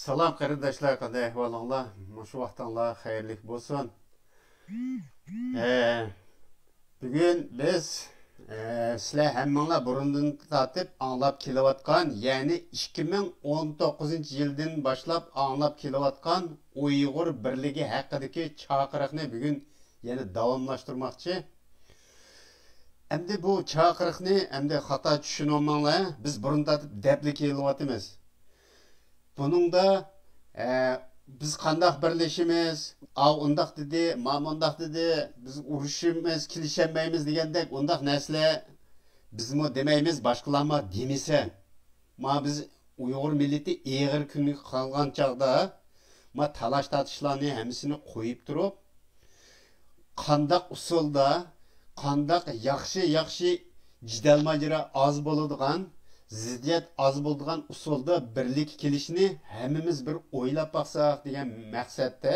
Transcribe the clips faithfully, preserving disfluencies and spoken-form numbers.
سالام قېرىنداشلار، قانداق ئەھۋالىڭلار؟ مۇشۇ ۋاقتىڭلار خەيرلىك بولسۇن. ئە، بۈگۈن بىز، ئە، سىلەر ھەممىڭلار بۇرۇندىن تارتىپ ئاڭلاپ كېلىۋاتقان، يەنى ئىككى مىڭ ئون توققۇزىنچى يىلدىن باشلاپ ئاڭلاپ كېلىۋاتقان ئۇيغۇر بىرلىكى ھەققىدىكى چاقىرىقنى بۈگۈن يەنە داۋاملاشتۇرماقچى. ئەمدى بۇ چاقىرىقنى ئەمدى خاتا چۈشىنىۋالماڭلار. بىز بۇرۇن تارتىپ دەپلا كېلىۋاتىمىز. بۇنىڭدا، ئە، بىز قانداق بىرلىشىمىز؟ ئاۋۇ ئۇنداق دېدى، ما مۇنداق دېدى، بىز ئۇرۇشىمىز، كېلىشەلمەيمىز دېگەندەك ئۇنداق نەرسىلەر بىزمۇ دېمەيمىز، باشقىلارمۇ دېمىسە. ما بىز ئۇيغۇر مىللىتى ئېغىر كۈنگە قالغان چاغدا، ما تالاش تارتىشلارنى ھەممىسىنى قويۇپ تۇرۇپ، قانداق ئۇسۇلدا، قانداق ياخشى، ياخشى جېدەل ماجىرا ئاز بولىدىغان، زىددىيەت ئاز بولىدىغان ئۇسۇلدا بىرلىككە كېلىشنى ھەممىمىز بىر ئويلاپ باقساق دېگەن مەقسەتتە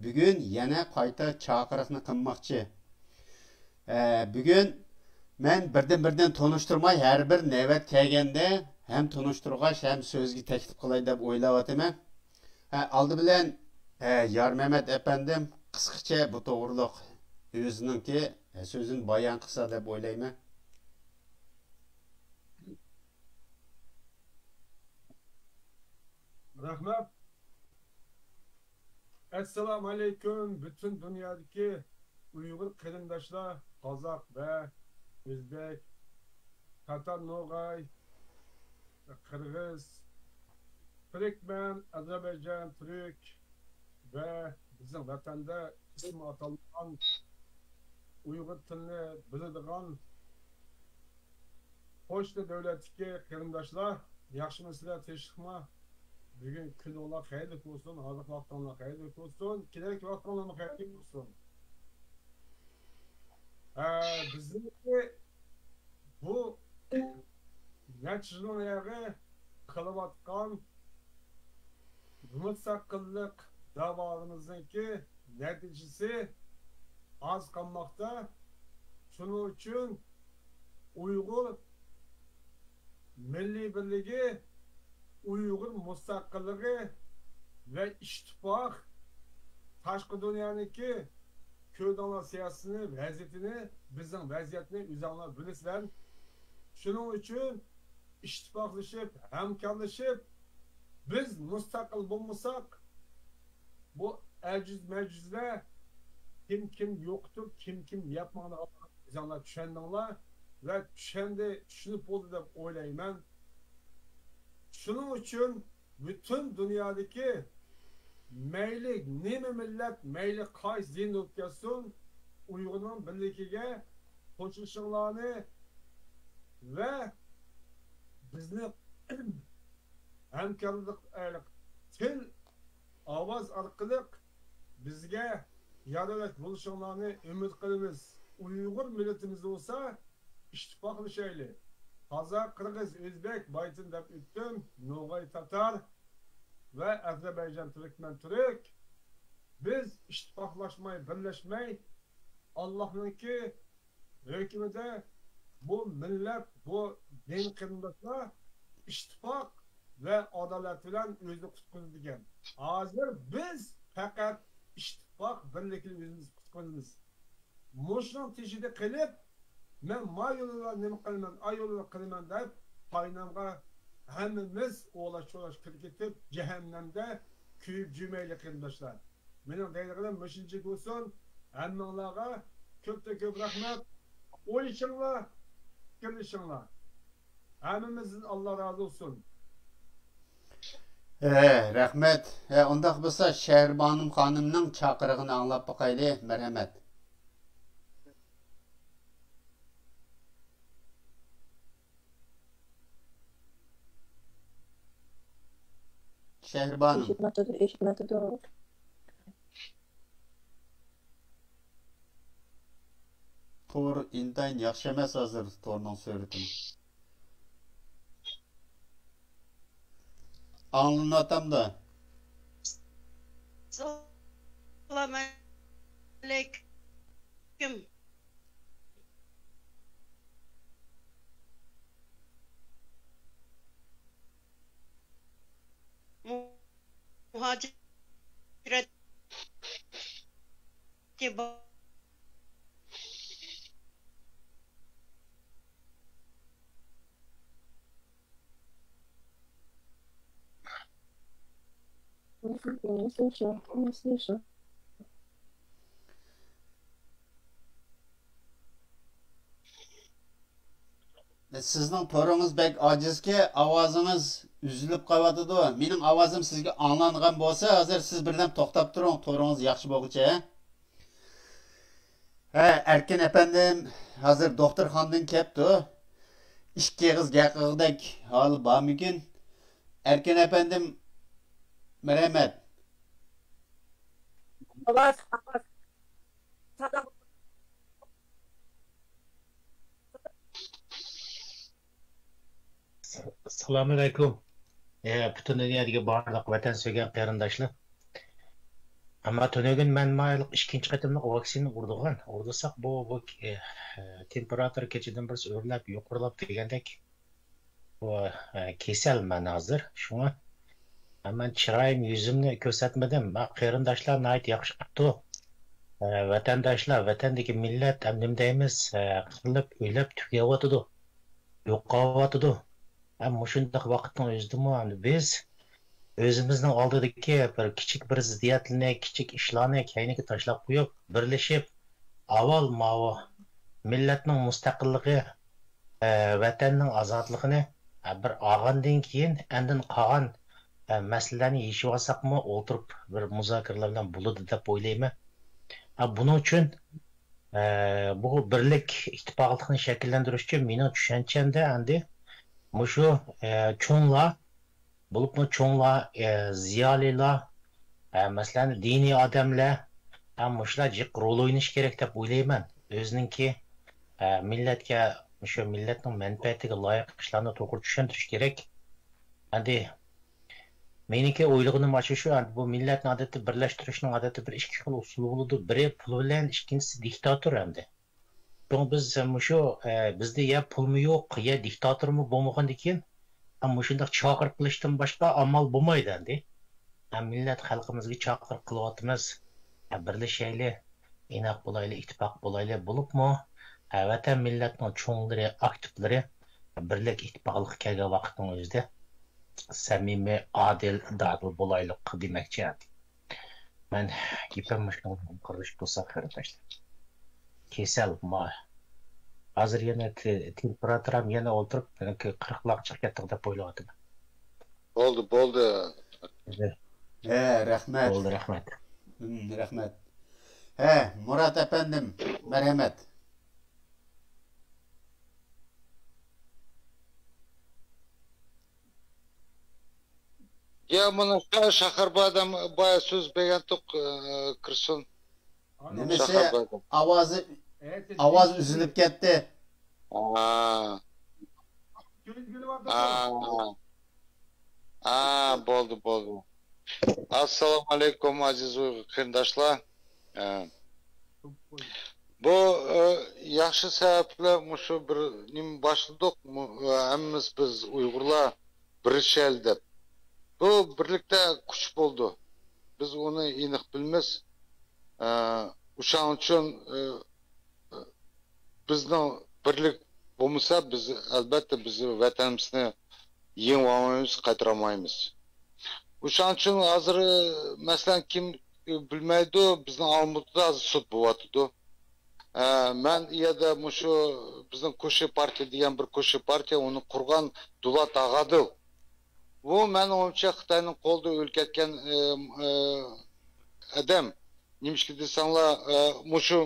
بۈگۈن يەنە قايتا چاقىرىقنى قىلماقچى. ئە، بۈگۈن مەن بىردىن-بىردىن تونۇشتۇرماي، ھەر بىر نۆۋەت كەلگەندە ھەم تونۇشتۇرغاچ، ھەم سۆزگە تەكلىپ قىلاي دەپ ئويلاۋاتىمەن. ھە، ئالدى بىلەن، ھە، يارمەمەت ئەپەندىم، قىسقىچە بۇ توغرۇلۇق ئۆزىنىڭكى، ھە، سۆزىنى بايان قىلسا دەپ ئويلايمەن. رەھمەت. ئەسسالامۇئەلەيكۇم، پۈتۈن دۇنيادىكى ئۇيغۇر قېرىنداشلار، قازاق ۋە ئۆزبېك، تاتار، نوغاي، قىرغىز، تۈركمەن، ئەزەربەيجان، تۈرك ۋە بىزنىڭ ۋەتەندە ئىسمى ئاتالمىغان، ئۇيغۇر تىلىنى بىلىدىغان قوشنا دۆلەتتىكى قېرىنداشلار، ياخشىمۇسىلەر، تىنچلىقمۇ؟ بۈگۈن كۈنۈڭلار خەيرلىك بولسۇن، ھازىرقى ۋاقتىڭلار خەيرلىك بولسۇن، كېلەركى ۋاقتىڭلارمۇ خەيرلىك بولسۇن. ھە، بىزنىڭكى بۇ نەچچە يىلنىڭ ياغى قىلىۋاتقان مۇستەقىللىق داۋالىرىمىزنىڭكى نەتىجىسى ئاز قالماقتا. شۇنىڭ ئۈچۈن ئۇيغۇر مىللىي بىرلىكى، ئۇيغۇر مۇستەقىللىقى ۋە ئىتتىپاق، تاشقى دۇنيانىڭكى كۆردۈڭلار سىياسىتىنى، ۋەزىيىتىنى، بىزنىڭ ۋەزىيەتنى ئۆزۈڭلار بىلىسىلەر. شۇنىڭ ئۈچۈن ئىتتىپاقلىشىپ، ھەمكارلىشىپ، بىز مۇستەقىل بولمىساق، بۇ ئەجىز مەجىزلەر كىم كىم يوقىتىپ، كىم كىم يەپ ماڭىدىغانلىقىنى ئۆزۈڭلار چۈشەندىڭلار ۋە چۈشەندى، چۈشىنىپ بولدى دەپ ئويلايمەن. شۇنىڭ ئۈچۈن پۈتۈن دۇنيادىكى مەيلى نېمە مىللەت، مەيلى قايسى دىن بولۇپ كەتسۇن، ئۇيغۇرنىڭ بىرلىكىگە قوشۇلۇشۇڭلارنى ۋە بىزنى ھەمكارلىق، تىل، ئاۋاز ئارقىلىق بىزگە ياردەملەش بولۇشۇڭلارنى ئۈمىد قىلىمىز. ئۇيغۇر مىللىتىمىز بولسا ئىتتىپاقلىشايلى. قازاق، قىرغىز، ئۆزبېك، بايىتىن دەپ ئۆتتۈم، نوغاي، تاتار ۋە ئەزەربەيجان، تۈركمەن، تۈرك. بىز ئىتتىپاقلاشماي، بىرلەشمەي، ئاللاھنىڭكى ھۆكمىدە بۇ مىللەت، بۇ دىن قېرىنداشلار ئىتتىپاق ۋە ئادالەت بىلەن ئۆزىنى قۇتقۇزىدىكەن. ھازىر بىز پەقەت ئىتتىپاق، بىرلىكنى ئۆزىمىز قۇتقۇزىمىز. مۇشۇنىڭ تېشىدا قېلىپ، مەن ما يولى بىلەن نېمە قىلىمەن، ئا يولى بىلەن قىلىمەن دەپ، قاينامغا ھەممىمىز ئولاش-چولاش كىرىپ كېتىپ، جەھەننەمدە كۆيۈپ جۈمەيلى، قېرىنداشلار. مېنىڭ دەيدىغىنىم مۇشۇنچىلىك بولسۇن. ھەممىڭلارغا كۆپتىن كۆپ رەھمەت. ئويلىشىڭلار، پىكىرلىشىڭلار. ھەممىمىزدىن ئاللا رازى بولسۇن. ھە، رەھمەت. ھە، ئۇنداق بولسا شەھرىبانۇم خانىمنىڭ چاقىرىقىنى ئاڭلاپ باقايلى. مەرھەمەت. شەھرىبانۇم. ئېشىتمەتتى، ئېشىتمەتتى. تور ئىنتايىن ياخشى ئەمەس ھازىر، تورنىڭ سۈرئىتى. ئاڭلىنىۋاتامدۇ؟ سالام ئەلەيكۇم. سىزنىڭ تورىڭىز بەك ئاجىزكى، ئاۋازىڭىز ئۈزۈلۈپ قېلىۋاتىدۇ. مېنىڭ ئاۋازىم سىزگە ئاڭلانغان بولسا، ھازىر سىز بىردەم توختاپ تۇرۇڭ، تورىڭىز ياخشى بولغۇچە. ھە، ئەركىن ئەپەندىم ھازىر دوختۇرخانىدىن كەپتۇ. ئىككى ئېغىز گەپ قىلغۇدەك ھالى بارمىكىن؟ ئەركىن ئەپەندىم، مەرھەمەت. سالامۇئەلەيكۇم. ئە، پۈتۈن دۇنيادىكى بارلىق ۋەتەن سۆيگەن قېرىنداشلار. ئەمما تۈنۈگۈن مەن مايلىق ئىككىنچى قېتىملىق ۋاكسىنا ئۇردۇغان. ئۇردۇرساق بۇ، بۇ، ئە، تېمپېراتۇرا كېچىدىن بىرسى ئۆرلەپ، يۇقىرىلاپ دېگەندەك. بۇ، ئە، كېسەل مەن ھازىر. شۇڭا مەن چىرايىم، يۈزۈمنى كۆرسەتمىدىم. مانا قېرىنداشلار ناھايىتى ياخشى قىپتۇ. ئە، ۋەتەنداشلار، ۋەتەندىكى مىللەت ھەم نېمە دەيمىز، ئە، قىرىلىپ، ئۆلۈپ، تۈگەۋاتىدۇ. يوقاۋاتىدۇ. ھەم مۇشۇنداق ۋاقىتنىڭ ئۆزىدىمۇ ئەمدى بىز ئۆزىمىزنىڭ ئالدىدىكى بىر كىچىك بىر زىددىيەتلىرىنى، كىچىك ئىشلارنى كەينىگە تاشلاپ قويۇپ، بىرلىشىپ، ئاۋۋال ماۋۇ مىللەتنىڭ مۇستەقىللىقى، ئە، ۋەتەننىڭ ئازادلىقىنى، ئە، بىر ئالغاندىن كېيىن، ئاندىن قالغان، ئە، مەسىلىلەرنى يېشىۋالساقمۇ، ئولتۇرۇپ بىر مۇزاكىرىلەر بىلەن بولىدۇ دەپ ئويلايمەن. ئە، بۇنىڭ ئۈچۈن، ئە، بۇ بىرلىك، ئىتتىپاقلىقنى شەكىللەندۈرۈش ئۈچۈن مېنىڭ چۈشەنچەمدە ئەمدى مۇشۇ، ئە، چوڭلار، بولۇپمۇ چوڭلار، ئە، زىيالىيلار، ئە، مەسىلەن، دىنىي ئادەملەر، ئە، مۇشۇلار جىق رول ئوينىشى كېرەك دەپ ئويلايمەن. ئۆزىنىڭكى، ئە، مىللەتكە، مۇشۇ مىللەتنىڭ مەنپەئەتىگە لايىق ئىشلارنى توغرا چۈشەندۈرۈش كېرەك. ئەمدى مېنىڭكى ئويلىغىنىم ئاشۇ شۇ، ئەمدى بۇ مىللەتنى ئادەتتە بىرلەشتۈرۈشنىڭ ئادەتتە بىر ئىككى خىل ئۇسۇلى بولىدۇ. بىرى پۇل بىلەن، ئىككىنچىسى دىكتاتور ئەمدى. شۇڭا بىز مۇشۇ، ئە، بىزدە يا پۇلمۇ يوق، يا دىكتاتورمۇ بولمىغاندىن كېيىن، ئە، مۇشۇنداق چاقىرىق قىلىشتىن باشقا ئامال بولمايدۇ ئەمدى. ئە، مىللەت خەلقىمىزگە چاقىرىق قىلىۋاتىمىز. ئە، بىرلىشەيلى، ئىناق بولايلى، ئىتتىپاق بولايلى. بولۇپمۇ، ئە، ۋەتەن مىللەتنىڭ چوڭلىرى، ئاكتىپلىرى بىرلىك، ئىتتىپاقلىققا كەلگەن ۋاقىتنىڭ ئۆزىدە سەمىمىي، ئادىل، دادىل بولايلۇق دېمەكچى ئەمدى. مەن گېپىم مۇشۇنىڭ بىلەن قۇرۇلۇش بولسا، قېرىنداشلار. كېسەل ما-، ھازىر يەنە تې-، تېمپېراتۇرام يەنە ئولتۇرۇپ، مېنىڭكى قىرىقلارغا چىقىپ كەتتىغۇ دەپ ئويلاۋاتىمەن. بولدى، بولدى. ھە، رەھمەت. بولدى، رەھمەت. ھىم، رەھمەت. ھە، مۇرات ئەپەندىم، مەرھەمەت. يا، مانا شا-، شاخار بادام بايا سۆز بەرگەنتۇق، ئى، كىرسۇن. نېمىسى؟ شاخار بادام. ئاۋازى، ئاۋاز ئۈزۈلۈپ كەتتى. ھا. ھا. ھا، بولدى، بولدى. ئەسسالامۇئەلەيكۇم، ئەزىز ئۇيغۇر قېرىنداشلار. ھە. بۇ، ئى، ياخشى سەۋەبلەر مۇشۇ بىر نېمە باشلىدۇق. مۇ-، ئى، ھەممىمىز بىز ئۇيغۇرلار بىرلىشەيلى دەپ. بۇ بىرلىكتە كۈچ بولىدۇ. بىز ئۇنى ئېنىق بىلىمىز. ئە، ئۇشاڭ ئۈچۈن، ئە، بىزنىڭ بىرلىك بولمىسا، بىز، ئەلبەتتە، بىز ۋەتىنىمىزنى يېڭىۋالمايمىز، قايتۇرالمايمىز. ئۇشاڭ ئۈچۈن ھازىر، مەسىلەن، كىم بىلمەيدۇ، بىزنىڭ ئالمۇتىدا ھازىر سوت بولۇۋاتىدۇ. ئە، مەن ئۇ يەردە مۇشۇ بىزنىڭ كوشا پارتىيە دېگەن بىر كوشا پارتىيە، ئۇنى قۇرغان دۇلات ئاغادىل. بۇ، مەن ئويۇمچە، خىتاينىڭ قولىدا ئۆلۈپ كەتكەن، ئە، ئە، ئادەم. نېمىشقا دېسەڭلار، ئە، مۇشۇ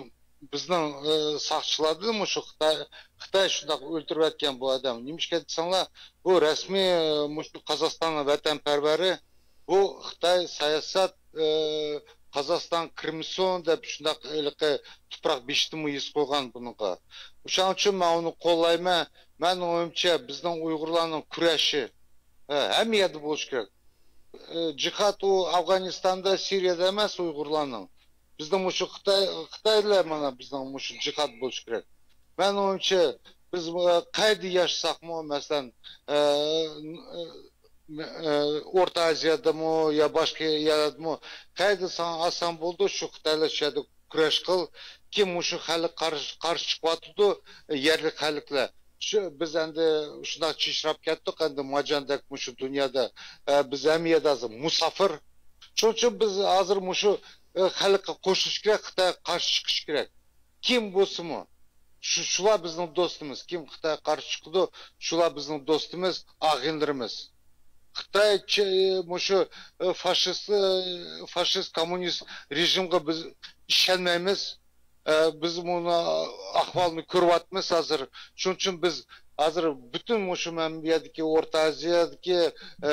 بىزنىڭ، ئە، ساقچىلارنى مۇشۇ خىتاي، خىتاي شۇنداق ئۆلتۈرۈۋەتكەن بۇ ئادەم. نېمىشقا دېسەڭلار، بۇ رەسمىي، ئە، مۇشۇ قازاقىستاننىڭ ۋەتەنپەرۋەرى، بۇ خىتاي ساياسەت، ئە، قازاقىستان كىرمىسۇن دەپ شۇنداق ھېلىقى تۇپراق بېشىدىمۇ يېزىپ قويغان بۇنىڭغا. ئۇشاڭ ئۈچۈن مەن ئۇنى قوللايمەن. مەن ئويۇمچە، بىزنىڭ ئۇيغۇرلارنىڭ كۈرەشى، ھە، ھەممە يەردە بولۇشى كېرەك. ئى، جىھاد ئۇ ئافغانىستاندا، سىرىيەدە ئەمەس ئۇيغۇرلارنىڭ. بىزنىڭ مۇشۇ خىتاي، خىتايلار مانا بىزنىڭ مۇشۇ جىھاد بولۇشى كېرەك. مەن ئويۇمچە، بىز، ئى، قەيەردە ياشىساقمۇ، مەسىلەن، ئى، ئى، ئى، ئورتا ئازىيادىمۇ يا باشقا يەردىمۇ، قەيەردە ساڭا ئالساڭ بولىدۇ، شۇ خىتايلار شۇ يەردە كۈرەش قىل. كىم مۇشۇ خەلق قارشى، قارشى چىقىۋاتىدۇ، يەرلىك خەلقلەر. شۇ، بىز ئەمدى شۇنداق چىرچىراپ كەتتۇق، ئەمدى ماجاندەك مۇشۇ دۇنيادا، ئە، بىز ھەممە يەردە ھازىر مۇساپىر. شۇنىڭ ئۈچۈن بىز ھازىر مۇشۇ، ئە، خەلققە قوشۇلۇش كېرەك، خىتايغا قارشى چىقىش كېرەك. كىم بولسىمۇ، شۇ، شۇلار بىزنىڭ دوستىمىز. كىم خىتايغا قارشى چىقىدۇ، شۇلار بىزنىڭ دوستىمىز، ئاغىنىلىرىمىز. خىتاي چ-، مۇشۇ، ئە، فاشىست، ئە، فاشىست، كوممۇنىست رېژىمغا بىز ئىشەنمەيمىز. ئە، بىز بۇنى ئەھۋالنى كۆرۈۋاتىمىز ھازىر. شۇنىڭ ئۈچۈن بىز ھازىر پۈتۈن مۇشۇ مەن بۇ يەردىكى ئورتا ئازىيادىكى، ئە،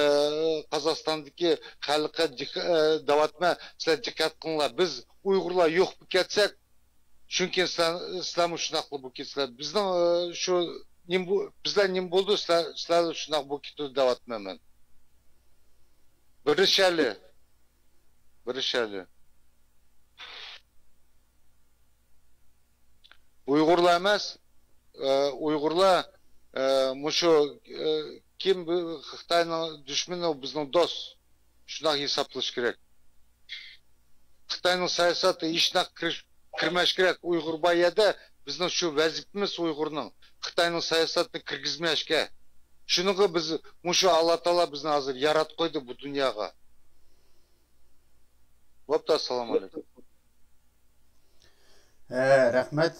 قازاقىستاندىكى خەلققە دىق-، ئە، دەۋاتىمەن، سىلەر دىققەت قىلىڭلار. بىز ئۇيغۇرلار يوق بولۇپ كەتسەك، چۈنكى سىلەر، سىلەرمۇ شۇنداقلا بولۇپ كېتىسىلەر. بىزنىڭ، ئە، شۇ نېمە بۇ، بىزلەر نېمە بولدى، سىلەر، سىلەر شۇنداق بولۇپ كېتىدۇ دەۋاتىمەن مەن. بىرلىشەيلى. بىرلىشەيلى. ئۇيغۇرلار ئەمەس، ئە، ئۇيغۇرلار، ئە، مۇشۇ، ئە، كىم بۇ خىتاينىڭ دۈشمىنى، ئۇ بىزنىڭ دوست. شۇنداق ھېسابلاش كېرەك. خىتاينىڭ سىياسىتى ھېچنەق كىرىش-، كىرمەش كېرەك. ئۇيغۇر بار يەردە بىزنىڭ شۇ ۋەزىپىمىز ئۇيغۇرنىڭ. خىتاينىڭ سىياسىتىنى كىرگۈزمەشكە. شۇنىڭغا بىز، مۇشۇ ئاللا تائالا بىزنى ھازىر ياراتقان قويدى بۇ دۇنياغا. بوپتۇ، ئەسسالامۇ ئەلەيكۇم. ھە، رەھمەت.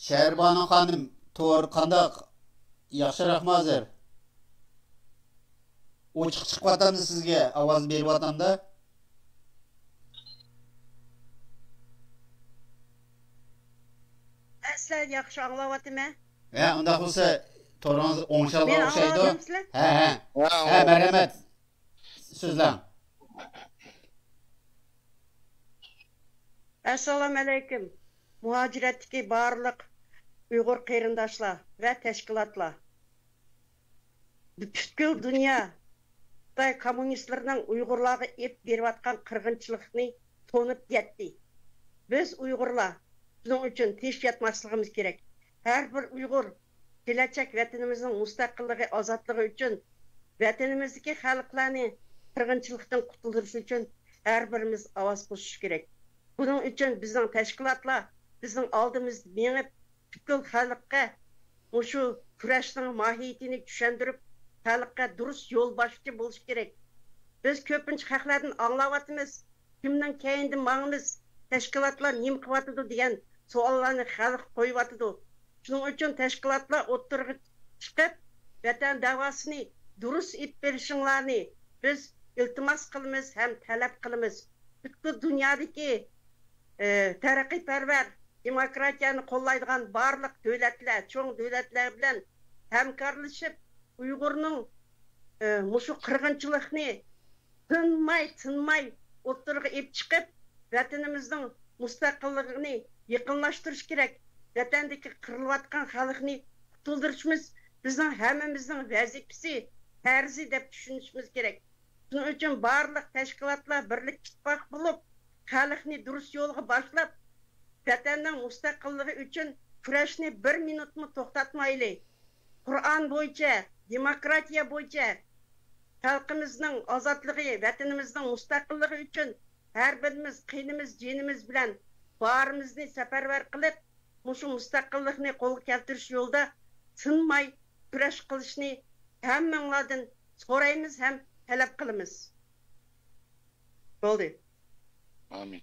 شەھرىبانۇ خانىم، تور قانداق؟ ياخشىراقمۇ ھازىر؟ ئوچۇق چىقىۋاتامدۇ سىزگە؟ ئاۋاز بېرىۋاتامدا؟ مەن سىلەرنى ياخشى ئاڭلاۋاتىمەن. ھە، ئۇنداق بولسا، تورىڭىز ئوڭشالغان ئوخشايدۇ. مېنى ئاڭلاۋاتامسىلەر؟ ھە، ھە. ھە، مەرھەمەت. سۆزلەڭ. ئەسسالامۇئەلەيكۇم. مۇھاجىرەتتىكى بارلىق ئۇيغۇر قېرىنداشلار ۋە تەشكىلاتلار. پۈتكۈل دۇنيا خىتاي كوممۇنىستلىرىنىڭ ئۇيغۇرلارغا ئېلىپ بېرىۋاتقان قىرغىنچىلىقنى تونۇپ يەتتى. بىز ئۇيغۇرلار شۇنىڭ ئۈچۈن تىنچ ياتماسلىقىمىز كېرەك. ھەر بىر ئۇيغۇر كېلەچەك ۋەتىنىمىزنىڭ مۇستەقىللىقى، ئازادلىقى ئۈچۈن، ۋەتىنىمىزدىكى خەلقلەرنى قىرغىنچىلىقتىن قۇتۇلدۇرۇش ئۈچۈن ھەر بىرىمىز ئاۋاز قوشۇش كېرەك. بۇنىڭ ئۈچۈن بىزنىڭ تەشكىلاتلار بىزنىڭ ئالدىمىزدا مېڭىپ، پۈتكۈل خەلققە مۇشۇ كۈرەشنىڭ ماھىيىتىنى چۈشەندۈرۈپ، خەلققە دۇرۇس يول باشچى بولۇش كېرەك. بىز كۆپىنچە خەقلەردىن ئاڭلاۋاتىمىز، كىمنىڭ كەينىدىن ماڭىمىز، تەشكىلاتلار نېمە قىلىۋاتىدۇ دېگەن سوئاللارنى خەلق قويۇۋاتىدۇ. شۇنىڭ ئۈچۈن تەشكىلاتلار ئوتتۇرىغا چىقىپ، ۋەتەن دەۋاسىنى دۇرۇس ئېلىپ بېرىشىڭلارنى بىز ئىلتىماس قىلىمىز ھەم تەلەپ قىلىمىز. پۈتكۈل دۇنيادىكى، ئى، تەرەققىيپەرۋەر، دېموكراتىيەنى قوللايدىغان بارلىق دۆلەتلەر، چوڭ دۆلەتلەر بىلەن ھەمكارلىشىپ، ئۇيغۇرنىڭ، ئى، مۇشۇ قىرغىنچىلىقنى تىنماي، تىنماي ئوتتۇرىغا ئېلىپ چىقىپ، ۋەتىنىمىزنىڭ مۇستەقىللىقىنى يېقىنلاشتۇرۇش كېرەك. ۋەتەندىكى قىرىلىۋاتقان خەلقنى قۇتۇلدۇرۇشىمىز بىزنىڭ ھەممىمىزنىڭ ۋەزىپىسى، پەرزى دەپ چۈشىنىشىمىز كېرەك. شۇنىڭ ئۈچۈن بارلىق تەشكىلاتلار بىرلىك ئىتتىپاق بولۇپ، خەلقنى دۇرۇس يولغا باشلاپ، ۋەتەننىڭ مۇستەقىللىقى ئۈچۈن كۈرەشنى بىر مىنۇتمۇ توختاتمايلى. قۇرئان بويىچە، دېموكراتىيە بويىچە، خەلقىمىزنىڭ ئازادلىقى، ۋەتىنىمىزنىڭ مۇستەقىللىقى ئۈچۈن ھەر بىرىمىز قېنىمىز، جېنىمىز بىلەن بارىمىزنى سەپەرۋەر قىلىپ، مۇشۇ مۇستەقىللىقنى قولغا كەلتۈرۈش يولىدا تىنماي كۈرەش قىلىشنى ھەممىڭلاردىن سورايمىز ھەم تەلەپ قىلىمىز. بولدى. ئامىن.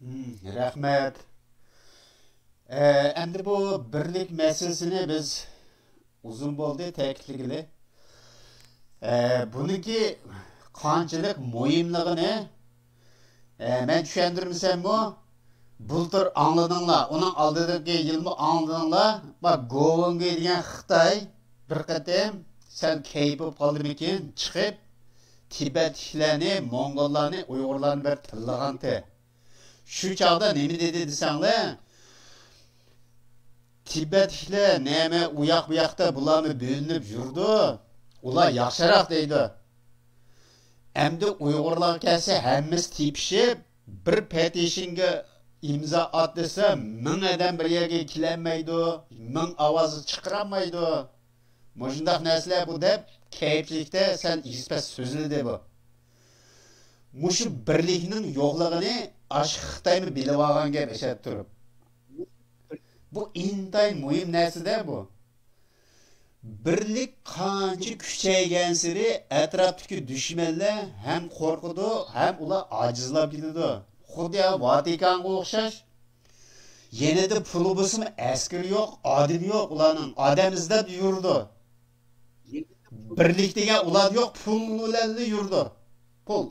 مم، رەھمەت. ئە، ئەمدى بۇ بىرلىك مەسىلىسىنى بىز ئۇزۇن بولدى تەكىتلىگىلى. ئە، بۇنىڭكى قانچىلىك مۇھىملىقىنى، ئە، مەن چۈشەندۈرمىسەممۇ، بۇلتۇر ئاڭلىدىڭلار، ئۇنىڭ ئالدىدىكى يىلمۇ ئاڭلىدىڭلار. بۇ گوۋېنگې دېگەن خىتاي بىر قېتىم سەل كەيپ بولۇپ قالدىمىكىن، چىقىپ، تىبەتلىكلەرنى، موڭغۇللارنى، ئۇيغۇرلارنى بىر تىللىغانتى. شۇ چاغدا نېمە دېدى دېسەڭلار، تىبەتلىكلەر نېمە ئۇياق بۇياقتا بۇلارمۇ بۆلۈنۈپ يۈرىدۇ، ئۇلار ياخشىراق دەيدۇ. ئەمدى ئۇيغۇرلارغا كەلسە ھەممىسى تېپىشىپ، بىر پېتىشنگە ئىمزا ئات دېسە، مىڭ ئادەم بىر يەرگە كېلەلمەيدۇ، مىڭ ئاۋازنى چىقىرالمايدۇ. مۇشۇنداق نەرسىلەر بۇ دەپ كەيپلىكتە سەل ئېگىز-پەس سۆزلىدى بۇ. مۇشۇ بىرلىكنىڭ يوقلۇقىنى ئاشۇ خىتايمۇ بىلىۋالغان گەپ ئەشەدە تۇرۇپ. بۇ ئىنتايىن مۇھىم نەرسىدە بۇ. بىرلىك قانچە كۈچەيگەنسېرى ئەتراپتىكى دۈشمەنلەر ھەم قورقىدۇ، ھەم ئۇلار ئاجىزلاپ كېتىدۇ. خۇددى ۋاتىكانغا ئوخشاش. يېنىدا پۇلى بولسىمۇ ئەسكىرى يوق، ئادىمى يوق ئۇلارنىڭ. ئادەم ئىزدەپ يۈرىدۇ. بىرلىك دېگەن ئۇلاردا يوق، پۇل بىلەنلا يۈرىدۇ. پۇل.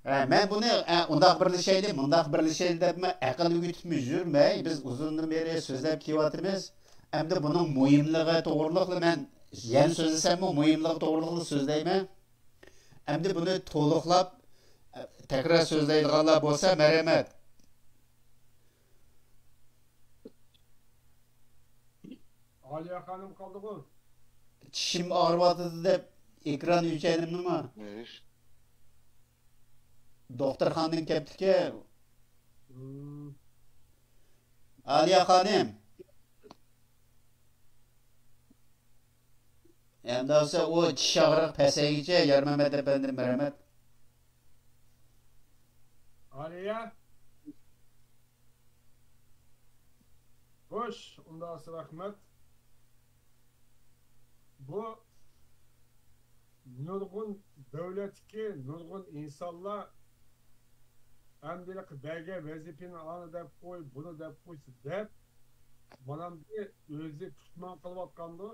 ھە، مەن بۇنى، ھە، ئۇنداق بىرلىشەيلى، مۇنداق بىرلىشەيلى دەپمۇ ئەقىل ئۆگىتىپمۇ يۈرمەي، بىز ئۇزۇندىن بېرى سۆزلەپ كېلىۋاتىمىز. ئەمدى بۇنىڭ مۇھىملىقى توغرىلىقلا مەن يەنە سۆزلىسەممۇ مۇھىملىقى توغرىلىقلا سۆزلەيمەن. ئەمدى بۇنى تولۇقلاپ، تەكرار سۆزلەيدىغانلار بولسا، مەرھەمەت. ئالىيە خانىم قالدىغۇ؟ چىشىم ئاغرىۋاتىدۇ دەپ ئېكران ئۆچەيلىمىما؟ نېمە ئىش؟ دوختۇرخانىدىن كەپتىكەن. ھىم. ئالىيە خانىم. ئەمدى بولسا ئۇ چىش ئاغرىقى پەسەيگىچە يارمەمەت ئەپەندىم، مەرھەمەت. ئالىيە. خوش، ئۇنداق رەھمەت. بۇ نۇرغۇن دۆلەتتىكى نۇرغۇن ئىنسانلار ئەمدىلىك بەرگەن ۋەزىپىنى ئانا دەپ قوي، بۇنى دەپ قوي دەپ، مانا بۇ ئۆزى پۇشمان قىلىۋاتقاندۇ.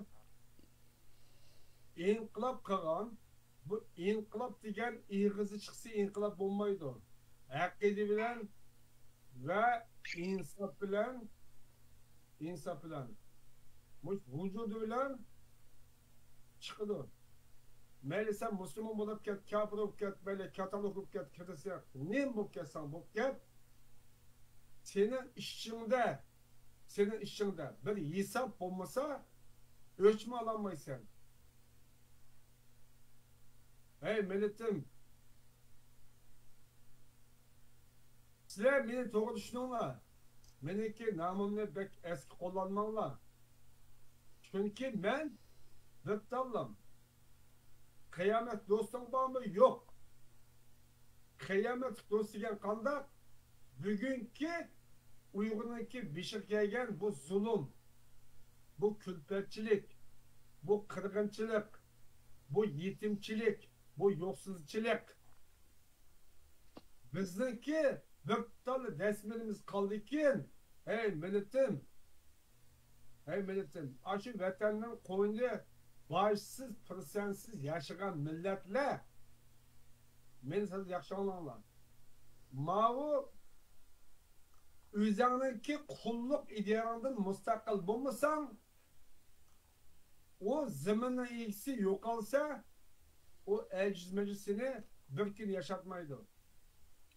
ئىنقىلاب قىلغان، بۇ ئىنقىلاب دېگەن ئېغىزى چىقسا ئىنقىلاب بولمايدۇ. ئەقىدە بىلەن ۋە ئىنساپ بىلەن، ئىنساپ بىلەن، مۇش ۋۇجۇدى بىلەن چىقىدۇ. مەيلى سەن مۇسۇلمان بولۇپ كەت، كاپىر بولۇپ كەت، مەيلى كاتولىك بولۇپ كەت، خرىستىيان، نېمە بولۇپ كەتسەڭ بولۇپ كەت. سېنىڭ ئىچىڭدە، سېنىڭ ئىچىڭدە بىر ھېساب بولمىسا، ئۆچمۇ ئالالمايسەن. ھەي مىللىتىم، سىلەر مېنى توغرا چۈشىنىڭلار. مېنىڭكى نامىمنى بەك ئەسكى قوللانماڭلار. چۈنكى مەن بىر تاللام. قىيامەت دوستۇڭ بارمۇ؟ يوق. قىيامەتلىك دوست دېگەن قانداق؟ بۈگۈنكى ئۇيغۇرنىڭكى بېشىغا كەلگەن بۇ زۇلۇم، بۇ كۈلپەتچىلىك، بۇ قىرغىنچىلىق، بۇ يېتىمچىلىك، بۇ يوقسۇزچىلىق. بىزنىڭكى بىر تال دەسمىلىمىز قالدىكىن، ھەي مىللىتىم، ھەي مىللىتىم، ئاشۇ ۋەتەننىڭ قوينىدا باشسىز، پىرسەنسىز ياشىغان مىللەتلەر، مېنى سىز ياخشى ئاڭلاڭلار. ماۋۇ ئۆزۈڭنىڭكى قۇللۇق ئىدىيەڭدىن مۇستەقىل بولمىساڭ، ئۇ زېمىننىڭ ئىگىسى يوقالسا، ئۇ ئەجىز-مەجىز سېنى بىر كۈن ياشاتمايدۇ.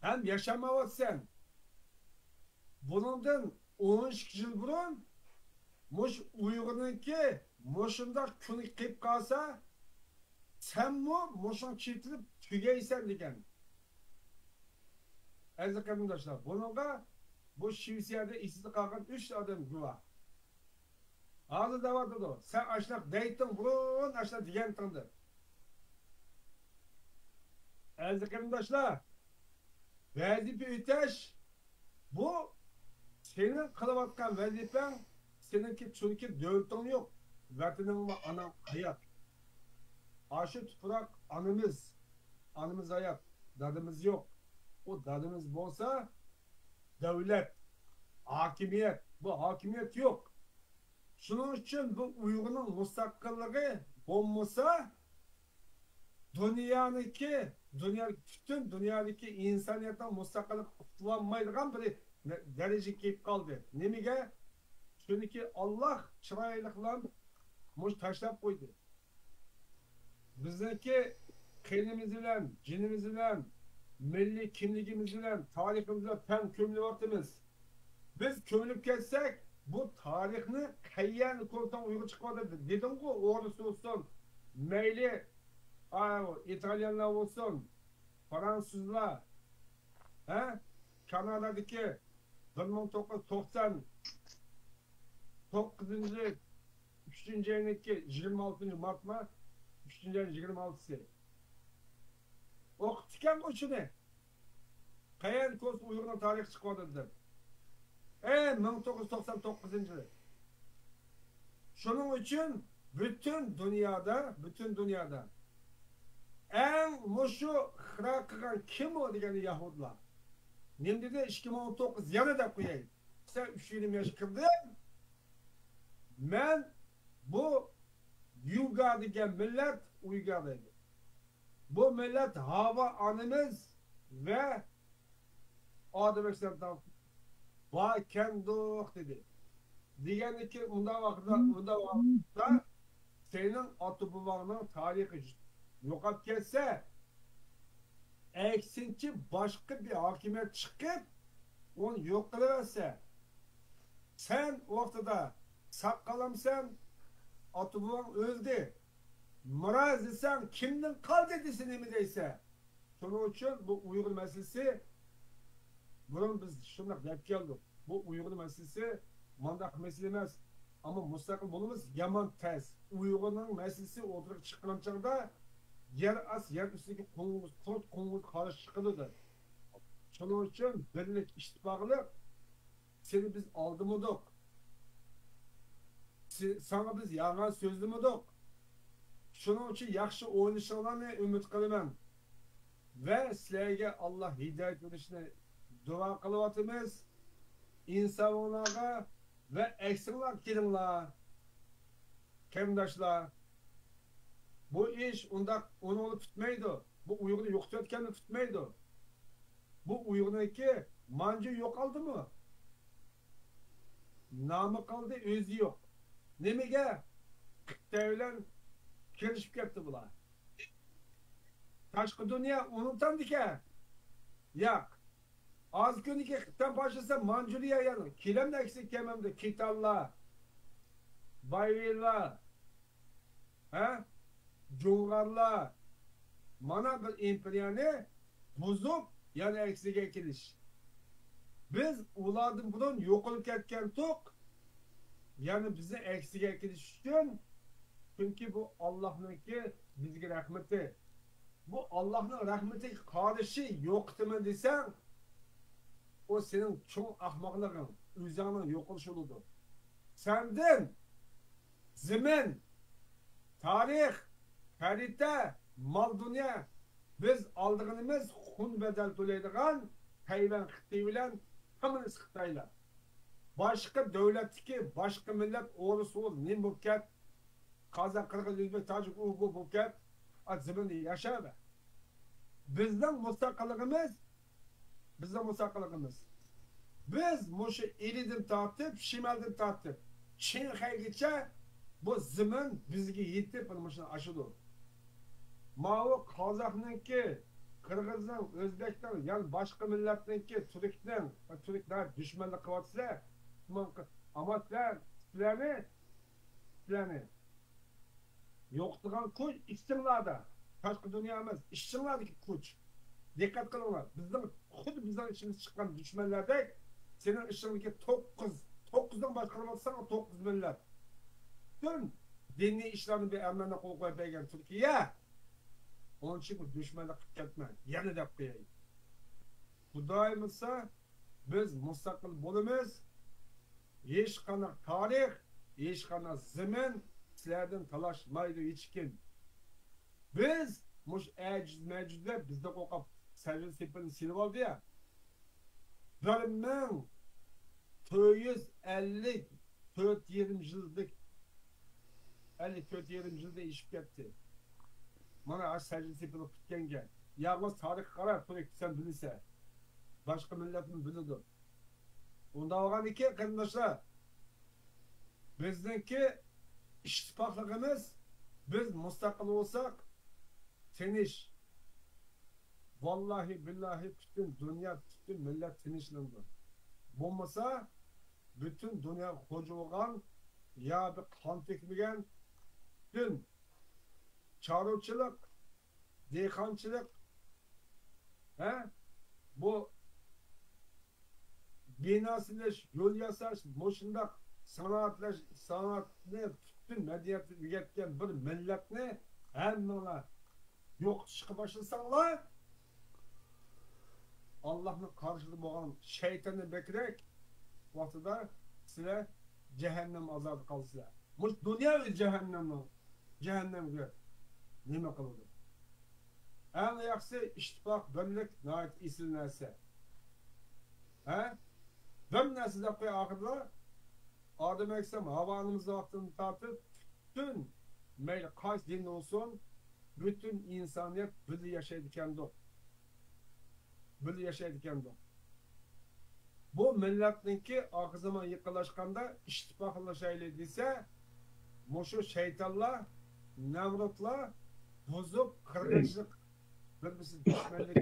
ھەم ياشامايۋاتىسەن. بۇنىڭدىن ئون ئىككى يىل بۇرۇن مۇشۇ ئۇيغۇرنىڭكى مۇشۇنداق كۈنى قېلىپ قالسا، سەنمۇ مۇشۇنىڭ چېتىلىپ تۈگەيسەن دېگەن. ئەزىز قېرىنداشلار، بۇنىڭغا بۇ شىۋېتسىيەدە ئېسىدە قالغان ئۈچ ئادەم گۇۋاھ. ھازىر دەۋاتىدۇ، سەن ئاشۇنداق دەيتتىڭ، بۇرۇن ئاشۇنداق دېگەنتىڭ دەپ. ئەزىز قېرىنداشلار، ۋەزىپە ئۆتەش، بۇ سېنىڭ قىلىۋاتقان ۋەزىپەڭ، سېنىڭكى، چۈنكى دۆلىتىڭ يوق، ۋەتىنىڭ ۋە ئاناڭ ھايات. ئاشۇ تۇپراق ئانىمىز، ئانىمىز ھايات، دادىمىز يوق. ئۇ دادىمىز بولسا، دۆلەت، ھاكىمىيەت، بۇ ھاكىمىيەت يوق. شۇنىڭ ئۈچۈن بۇ ئۇيغۇرنىڭ مۇستەقىللىقى بولمىسا، دۇنيانىڭكى، دۇنيا، پۈتۈن دۇنيادىكى ئىنسانىيەتنىڭ مۇستەقىللىقى قۇتۇلالمايدىغان بىر دەرىجىگە كېلىپ قالدى. نېمىگە؟ چۈنكى ئاللاھ چىرايلىقلا مۇشۇ تاشلاپ قويدى. بىزنىڭكى قېنىمىز بىلەن، جېنىمىز بىلەن، مىللىي كىملىكىمىز بىلەن، تارىخىمىز بىلەن تەڭ كۆمۈلۈۋاتىمىز. بىز كۆمۈلۈپ كەتسەك، بۇ تارىخنى قەيەردە كۆرسەڭ ئۇيغۇر چىقىۋاتىدۇ دېدىڭغۇ، ئورۇس بولسۇن، مەيلى، ئا، ئىتالىيانلار بولسۇن، فرانسۇزلار، ھە؟ كانادادىكى بىر مىڭ توققۇز يۈز توقسان توققۇزىنچى، ئۈچىنچى ئاينىڭكى يىگىرمە ئالتىنچى مارتما، ئۈچىنچى ئاينىڭ يىگىرمە ئالتىسى. ئوقۇپتىكەنغۇ شۇنى. قەيەردىكى بولسا ئۇيغۇرنىڭ تارىخى چىقىۋاتىدۇ دەپ. ئەي، مىڭ توققۇز يۈز توقسان توققۇزىنچى يىلى. شۇنىڭ ئۈچۈن پۈتۈن دۇنيادا، پۈتۈن دۇنيادا ئەڭ مۇشۇ ئىختىرا قىلغان كىم ئۇ دېگەندە يەھۇدلار. نېمە دېدى؟ ئىككى مىڭ ئون توققۇز يەنە دەپ قوياي. سەن ئۈچ يېرىم ياش كىردىم. مەن بۇ يۇگا دېگەن مىللەت، ئۇيغۇر دەيدۇ. بۇ مىللەت ھاۋا ئانىمىز ۋە ئادەم ئەكسىدېنتال باركەندۇق دېدى. دېگەندىكى ئۇنداق ۋاقىتتا، ئۇنداق ۋاقىتتا سېنىڭ ئاتا-بوۋاڭنىڭ تارىخى يوقاپ كەتسە، ئەكسىنچە باشقا بىر ھاكىمىيەت چىقىپ، ئۇنى يوق قىلىۋەتسە، سەن ۋاقتىدا ساق قالامسەن؟ ئاتا-بوۋاڭ ئۆلدى. مىراس دېسەڭ، كىمدىن قالدى دېسە نېمە دەيسەن؟ شۇنىڭ ئۈچۈن بۇ ئۇيغۇر مەسىلىسى، بۇرۇن بىز شۇنداق دەپ كەلدۇق. بۇ ئۇيغۇر مەسىلىسى مانداق مەسىلە ئەمەس. ئەمما مۇستەقىل بولىمىز، يامان تەس. ئۇيغۇرنىڭ مەسىلىسى ئوتتۇرىغا چىققان چاغدا يەر ئاست، يەر ئۈستىدىكى قوڭغۇز، قۇرت قوڭغۇز قارشى چىقىدۇ دەپ. شۇنىڭ ئۈچۈن بىرلىك، ئىتتىپاقلىق، سېنى بىز ئالدىمىدۇق. سى-، ساڭا بىز يالغان سۆزلىمىدۇق. شۇنىڭ ئۈچۈن ياخشى ئويلىشىڭلارنى ئۈمىد قىلىمەن. ۋە سىلەرگە ئاللا ھىدايەت بېرىشىنى دۇئا قىلىۋاتىمىز. ئىنسابىڭلارغا ۋە ئەكسىڭلارغا كېلىڭلار. قېرىنداشلار، بۇ ئىش ئۇنداق ئۇنىڭلا پۈتمەيدۇ. بۇ ئۇيغۇرنى يوقىتىۋەتكەنلا پۈتمەيدۇ. بۇ ئۇيغۇرنىڭكى مانجۇ يوقالدىمۇ؟ نامى قالدى، ئۆزى يوق. نېمىگە؟ خىتاي بىلەن كېلىشىپ كەتتى بۇلار. تاشقى دۇنيا ئۇنتامدىكەن. ياق. ئاز كۈندىكى خىتاي پاشىسى مانجۇرىيە يەنى كېلەمدە ئەكسىگە كەلمەمدۇ؟ كىتانلار، بايۋېنلار، ھە؟ جۇڭغارلار. مانا بىر ئىمپېرىيەنى بۇزۇپ، يەنە ئەكسىگە كېلىش. بىز ئۇلاردىن بۇرۇن يوقىلىپ كەتكەنتۇق، يەنە بىزنى ئەكسىگە كېلىش ئۈچۈن، چۈنكى بۇ ئاللاھنىڭكى بىزگە رەھمىتى. بۇ ئاللاھنىڭ رەھمىتىگە قارشى يوقىتىمەن دېسەڭ، ئۇ سېنىڭ چوڭ ئەخمەقلىقىڭ، ئۆزۈڭنىڭ يوقىلىشى بولىدۇ. سەندىن زېمىن، تارىخ، خەرىتە، مال-دۇنيا، بىز ئالىدىغىنىمىز خۇن بەدەل تۆلەيدىغان تەيۋەن خىتىي بىلەن كوممۇنىست خىتايلار. باشقا دۆلەتتىكى باشقا مىللەت، ئورۇس، ئۇيغۇر نېمە بولۇپ كەت، قازاق، قىرغىز، ئۆزبېك، تاجىك، ئۇيغۇر بولۇپ كەت، ئا، زېمىندا ياشاۋەر. بىزنىڭ مۇستەقىللىقىمىز، بىزنىڭ مۇستەقىللىقىمىز. بىز مۇشۇ ئىلىدىن تارتىپ، شىمالدىن تارتىپ، چىڭخەيگىچە بۇ زېمىن بىزگە يېتىپ، مانا مۇشۇنداق ئاشىدۇ. ماۋۇ قازاقنىڭكى، قىرغىزنىڭ، ئۆزبەكنىڭ، يەنە باشقا مىللەتنىڭكى، تۈركنىڭ، تۈرك ناھايىتى دۈشمەنلىك قىلىۋاتىسىلەر. ئەمما سىلەر، سىلەرنى، سىلەرنى يوقىتىدىغان كۈچ ئىچىڭلاردا. تاشقى دۇنيا ئەمەس، ئىچىڭلاردىكى كۈچ. دىققەت قىلىڭلار، بىزنىڭ خۇددى بىزنىڭ ئىچىمىزدىن چىققان دۈشمەنلەردەك، سېنىڭ ئىچىڭدىكى توققۇز، توققۇزدىن باشقۇرۇۋاتساڭ، توققۇز مىللەت. پۈتۈن دىنىي ئىشلارنى بىر ئەرمەننىڭ قولىغا قويۇپ بەرگەن تۈركىيە. ئۇنىڭ ئۈچۈن بۇ دۈشمەنلىك قىلىپ كەتمە، يەنە دەپ قوياي. خۇدايىم بۇيرۇسا، بىز مۇستەقىل بولىمىز. ھېچقانداق تارىخ، ھېچقانداق زېمىن سىلەردىن تالاشمايدۇ ھېچكىم. بىز مۇشۇ ئەجۈز مەجۈزلەر بىزدىن قورقۇپ سەۋىيە سېپىلنى سېلىۋالدى يا. بىر مىڭ تۆت يۈز ئەللىك تۆت يېرىم يىلدىك، ئەللىك تۆت يېرىم يىلدا ئېشىپ كەتتى. مانا ھازىر سەۋىيە سېپىلى پۈتكەنگە. يالغۇز تارىخقا قارا، تۈرك سەن بىلىسەن. باشقا مىللەتمۇ بىلىدۇ. ئۇنداق بولغاندىكىن، قېرىنداشلار، بىزنىڭكى ئىتتىپاقلىقىمىز، بىز مۇستەقىل بولساق، تىنچ. ۋاللاھى بىللاھى پۈتۈن دۇنيا، پۈتۈن مىللەت تىنچلىنىدۇ. بولمىسا، پۈتۈن دۇنياغا خوجا بولغان، يا بىر قان تۆكمىگەن، پۈتۈن چارۋىچىلىق، دېھقانچىلىق، ھە؟ بۇ بىنا سېلىش، يول ياساش، مۇشۇنداق سانائەتلەش، سانائەتنى پۈتۈن مەدەنىيەتنى ئۆگەتكەن بىر مىللەتنى ھەممىڭلار يوقىتىشقا باشلىساڭلار، ئاللاھنىڭ قارشىسىدا بولغان شەيتاندىن بەكرەك ۋاقتىدا سىلەر جەھەننەم ئازابىدا قالىسىلەر. مۇشۇ دۇنيا ئۆزى جەھەننەمنىڭ، جەھەننەمگە نېمە قىلىدۇ؟ ئەڭ ياخشىسى ئىتتىپاق، بىرلىك ناھايىتى ئېسىل نەرسە. ھە؟ بىر نەرسە دەپ قوي ئاخىرىدا، ئادەم ئەلەيھىسسالام، ھاۋا ئانىمىز ۋاقتىدىن تارتىپ پۈتۈن، مەيلى قايسى دىن بولسۇن، پۈتۈن ئىنسانىيەت بىللە ياشايدىكەندۇق. بىللە ياشايدىكەندۇق. بۇ مىللەتنىڭكى ئاخىر زامان يېقىنلاشقاندا ئىتتىپاقلىشايلى دېسە، مۇشۇ شەيتانلار، نەمرۇتلار بۇزۇپ، قىرغىنچىلىق، بىر-بىرسىگە دۈشمەنلىك،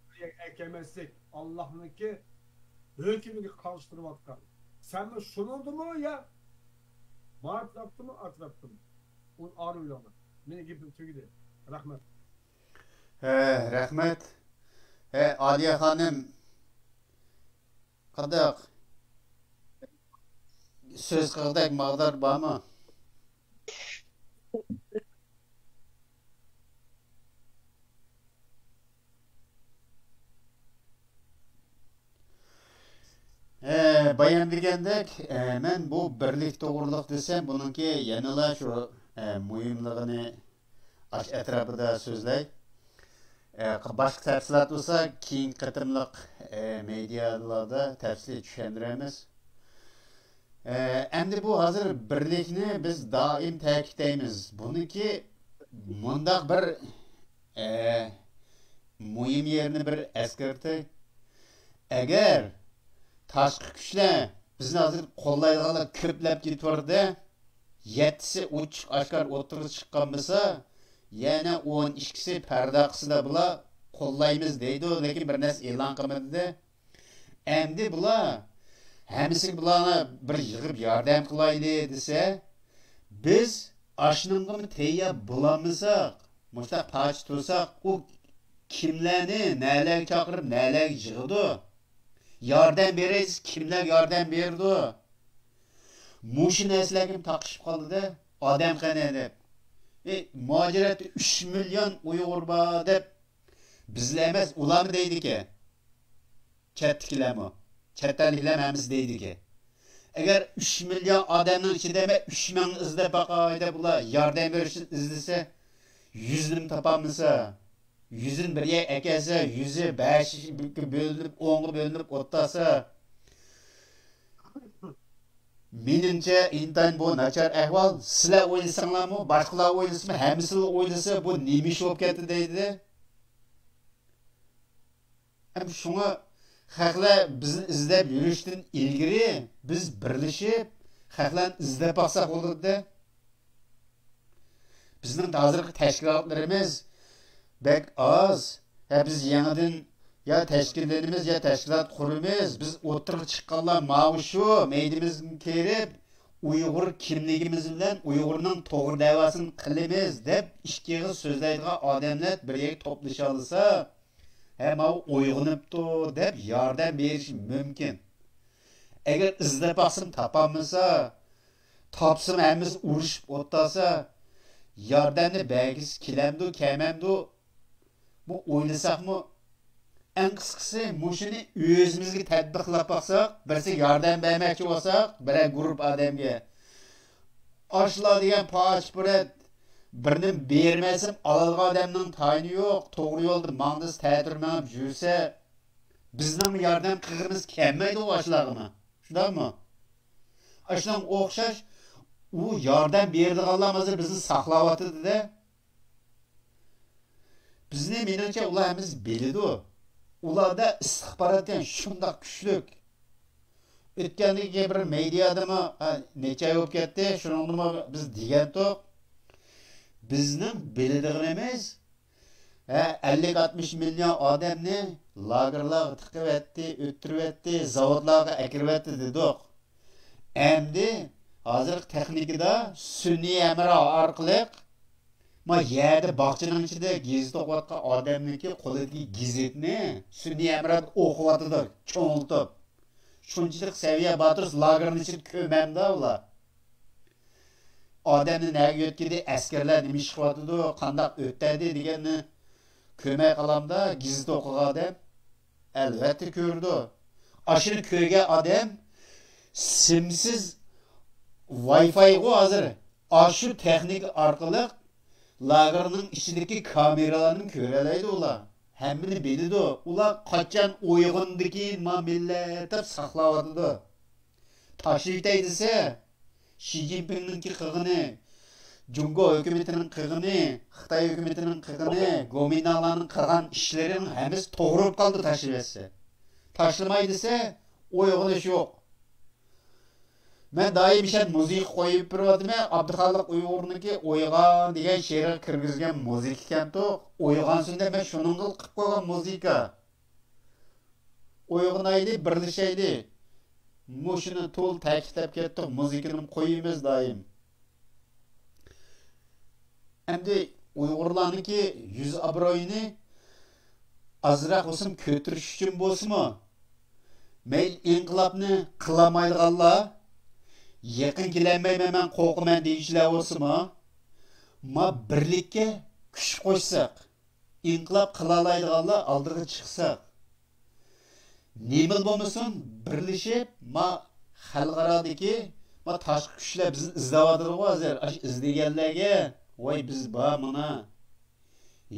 بىر يەرگە ئەكەلمەسلىك، ئاللاھنىڭكى ھۆكمىگە قارشى تۇرۇۋاتقان. سەنمۇ شۇنىڭدىمۇ يا ما ئەتراپتىمۇ، ئەتراپتىمۇ؟ ئۇنى ئارا ئويلاڭلار. مېنىڭ گېپىم تۈگىدى. رەھمەت. ھە، رەھمەت. ھە، ئالىيە خانىم، قانداق؟ سۆز قىلغۇدەك ماغدۇر بارمۇ؟ ئە، بايام دېگەندەك، ئە، مەن بۇ بىرلىك توغرىلىق دېسەم، بۇنىڭكى يەنىلا شۇ، ئە، مۇھىملىقىنى ئاشۇ ئەتراپىدا سۆزلەي. ئە، باشقا تەپسىلات بولسا كېيىنكى قېتىملىق، ئە، مېدىيالاردا تەپسىلىي چۈشەندۈرەرمىز. ئە، ئەمدى بۇ ھازىر بىرلىكنى بىز دائىم تەكىتلەيمىز. بۇنىڭكى مۇنداق بىر، ئە، مۇھىم يېرىنى بىر ئەسكەرتەي. ئەگەر تاشقى كۈچلەر، بىزنى ھازىر قوللايدىغانلار كۆپلەپ كېتىۋاتىدۇ. يەتتىسى ئوچۇق ئاشكارا ئوتتۇرىغا چىققان بولسا، يەنە ئون ئىككىسى پەردە ئارقىسىدا بۇلار قوللايمىز دەيدۇ، لېكىن بىر نەرسە ئېلان قىلمىدى. ئەمدى بۇلار ھەممىسىگە بۇلارنى بىر يىغىپ ياردەم قىلايلى دېسە، بىز ئاشۇنىڭغىمۇ تەييار بولالمىساق، مۇشۇنداق پاچ تۇرساق، ئۇ كىملەرنى نەلەرگە چاقىرىپ، نەلەرگە يىغىدۇ؟ ياردەم بېرەي دېسە، كىملەر ياردەم بېرىدۇ؟ مۇشۇ نەرسىلەرگە تاقىشىپ قالدى-دە، ئادەم قېنى دەپ. ئى، مۇھاجىرەتتە ئۈچ مىليون ئۇيغۇر بار دەپ، بىزلا ئەمەس، ئۇلارمۇ دەيدىكەن. چەتتىكىلەرمۇ، چەت ئەللىكلەرمۇ ھەممىسى دەيدىكەن. ئەگەر ئۈچ مىليون ئادەمنىڭ ئىچىدە مەن ئۈچ مىڭنى ئىزدەپ باقاي دەپ، ئۇلار ياردەم بېرىشنى ئىزدىسە، يۈزنىمۇ تاپالمىسا، يۈزىنى بىر يەرگە ئەكەلسە، يۈزى بەش بۆلۈنۈپ، ئونغا بۆلۈنۈپ ئولتۇرسا، مېنىڭچە، ئىنتايىن بۇ ناچار ئەھۋال. سىلەر ئويلىساڭلارمۇ، باشقىلار ئويلىسىمۇ، ھەممىسىلا ئويلىسا، بۇ نېمە ئىش بولۇپ كەتتى دەيدۇ. ھەم شۇڭا خەقلەر بىزنى ئىزدەپ يۈرۈشتىن ئىلگىرى بىز بىرلىشىپ خەقلەرنى ئىزدەپ باقساق بولىدۇ. بىزنىڭ ھازىرقى تەشكىلاتلىرىمىز بەك ئاز. ھە، بىز يېڭىدىن يا تەشكىللىنىمىز، يا تەشكىلات قۇرىمىز. بىز ئوتتۇرىغا چىققانلار ماۋۇ شۇ، مەيدىمىزگە كىرىپ، ئۇيغۇر كىملىكىمىز بىلەن ئۇيغۇرنىڭ توغرا دەۋاسىنى قىلىمىز دەپ ئىككى ئېغىز سۆزلەيدىغان ئادەملەر بىر يەرگە توپلىشالىسا، ھە، ماۋۇ ئويغىنىپتۇ دەپ ياردەم بېرىشى مۇمكىن. ئەگەر ئىزدەپ باقسىمۇ تاپالمىسا، تاپسىمۇ ھەممىسى ئۇرۇشۇپ ئولتۇرسا، ياردەمنى بەرگۈسى كېلەمدۇ، كەلمەمدۇ، بۇ ئويلىساقمۇ، ئەڭ قىسقىسى مۇشۇنى ئۆزىمىزگە تەتبىقلاپ باقساق، بىرسىگە ياردەم بەرمەكچى بولساق، بىرەر گۇرۇپپا ئادەمگە، ئاشۇلار دېگەن پاچ-پۇرەت، بىرنى بېرىۋەتسەم ئالىدىغان ئادەمنىڭ تايىنى يوق، توغرا يولدا ماڭدىسا تەتۈر مېڭىپ يۈرسە، بىزنىڭمۇ ياردەم قىلغىمىز كەلمەيدۇ ئاشۇلارغىمۇ. شۇنداقمۇ؟ ئاشۇنىڭغا ئوخشاش ئۇ ياردەم بېرىدىغانلار ھازىر بىزنى ساقلاۋاتىدۇ-دە. بىزنى، مېنىڭچە، ئۇلار ھەممىسى بىلىدۇ. ئۇلاردا ئىستىخبارات دېگەن شۇنداق كۈچلۈك. ئۆتكەندىكى بىر مېدىيادىمۇ، ھە، نەچچە ئاي بولۇپ كەتتى، شۇنىڭدىمۇ بىز دېگەنتۇق. بىزنىڭ بىلىدىغىنىمىز، ھە، ئەللىك ئاتمىش مىليون ئادەمنى لاگېرلارغا تىقىۋەتتى، ئۆلتۈرۈۋەتتى، زاۋۇتلارغا ئەكىرىۋەتتى دېدۇق. ئەمدى ھازىرقى تېخنىكىدا سۈنئىي ھەمراھ ئارقىلىق ما يەردە باغچىنىڭ ئىچىدە گېزىت ئوقۇۋاتقان ئادەمنىڭكى قولىدىكى گېزىتنى سۈنئىي ھەمراھ ئوقۇۋاتىدۇ، چوڭلىتىپ. شۇنچىلىك سەۋىيە بار تۇرسا، لاگېرنىڭ ئىچىدە كۆرمەمدۇ ئۇلار؟ ئادەمنى نەگە يۆتكىدى، ئەسكەرلەر نېمە ئىش قىلىۋاتىدۇ، قانداق ئۆتەدى دېگەننى كۆرمەي قالامدا، گېزىت ئوقۇغان ئادەم. ئەلۋەتتە كۆرىدۇ. ئاشۇنى كۆرگەن ئادەم سىمسىز ۋاي فايغۇ ھازىر. ئاشۇ تېخنىكا ئارقىلىق لاگېرنىڭ ئىچىدىكى كامېرىلارنى كۆرەلەيدۇ ئۇلار. ھەممىنى بىلىدۇ. ئۇلار قاچان ئويغاندىكىن ما مىللەت دەپ ساقلاۋاتىدۇ. تاشلىۋېتەي دېسە، شى جىنپىڭنىڭكى قىلغىنى، جۇڭگو ھۆكۈمىتىنىڭ قىلغىنى، خىتاي ھۆكۈمىتىنىڭ قىلغىنى، گومىنداڭلارنىڭ قىلغان ئىشلىرىنىڭ ھەممىسى توغرا بولۇپ قالدى تاشلىۋەتسە. تاشلىماي دېسە، ئويغىنىش يوق. مەن دائىم ئىشەن مۇزىكا قويۇپ بېرىۋاتىمەن، ئابدۇخالىق ئۇيغۇرنىڭكى ئويغان دېگەن شېئىرىغا كىرگۈزگەن مۇزىكا ئىكەنتۇ، ئويغانسۇن دەپ مەن شۇنىڭغىلا قىلىپ قويغان مۇزىكا. ئويغىنايلى، بىرلىشەيلى. مۇشۇنى تولا تەكىتلەپ كەتتۇق، مۇزىكىنىمۇ قويىمىز دائىم. ئەمدى ئۇيغۇرلارنىڭكى يۈز ئابرۇيىنى ئازراق بولسىمۇ كۆتۈرۈش ئۈچۈن بولسىمۇ، مەيلى ئىنقىلابنى قىلالمايدىغانلار، يېقىن كېلەلمەيمەن، مەن قورقىمەن دېگۈچىلەر بولسىمۇ، ما بىرلىككە كۈچ قوشساق، ئىنقىلاب قىلالايدىغانلار ئالدىغا چىقساق، نېمىلا بولمىسۇن، بىرلىشىپ، ما خەلقئارادىكى، ما تاشقى كۈچلەر بىزنى ئىزدەۋاتىدىغۇ ھازىر. ئاشۇ ئىزدىگەنلەرگە، ۋاي، بىز بار مانا.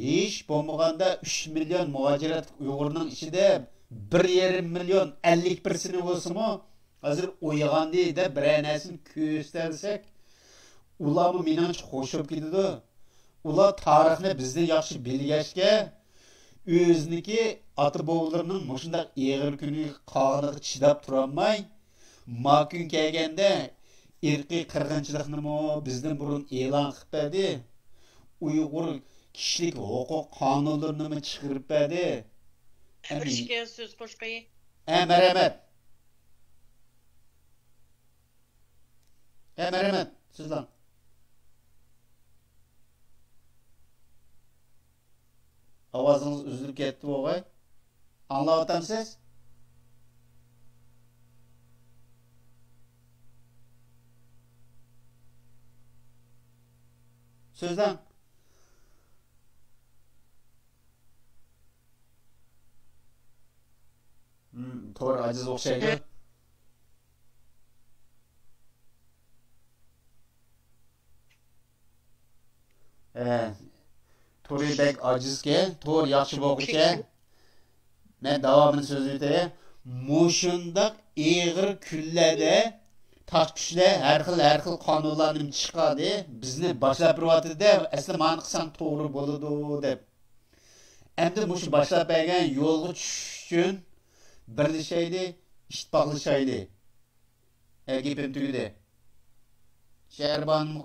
ھېچ بولمىغاندا ئۈچ مىليون مۇھاجىرەتلىك ئۇيغۇرنىڭ ئىچىدە بىر يېرىم مىليون، ئەللىك پىرسېنتى بولسىمۇ، ھازىر ئويغاندى دەپ بىرەر نەرسىنى كۆرسىتەلىسەك، ئۇلارمۇ مېنىڭچە خوش بولۇپ كېتىدۇ. ئۇلار تارىخنى بىزدىن ياخشى بىلگەچكە، ئۆزىنىڭكى ئاتا-بوۋىلىرىنىڭ مۇشۇنداق ئېغىر كۈنگە قالغىنىغا چىداپ تۇرالماي، ما كۈن كەلگەندە ئىرقىي قىرغىنچىلىقنىمۇ بىزدىن بۇرۇن ئېلان قىلىپ بەردى. ئۇيغۇر كىشىلىك ھوقۇق قانۇنلىرىنىمۇ چىقىرىپ بەردى. بىر ئىككى سۆز قوشقاي. ھە، مەرھەمەت. ھە، مەرھەمەت، سىزلەر. ئاۋازىڭىز ئۈزۈلۈپ كەتتى بوغاي. ئاڭلاۋاتامسىز؟ سۆزلەڭ. ھىم، تور ئاجىز ئوخشايدۇ. ئە، تورى بەك ئاجىزكەن، تور ياخشى بولغۇچە. مەن داۋامىنى سۆزلىۋېتەي. مۇشۇنداق ئېغىر كۈنلەردە تاشقى كۈچلەر ھەر خىل، ھەر خىل قانۇنلارنى چىقاردى، بىزنى باشلاپ بېرىۋاتىدۇ-دە، ئەسلى مانى قىلساڭ توغرا بولىدۇ دەپ. ئەمدى مۇشۇ باشلاپ بەرگەن يولغا چۈشۈش ئۈچۈن بىرلىشەيلى، ئىتتىپاقلىشايلى. ھە، گېپىم تۈگىدى. شەھرىبانۇ،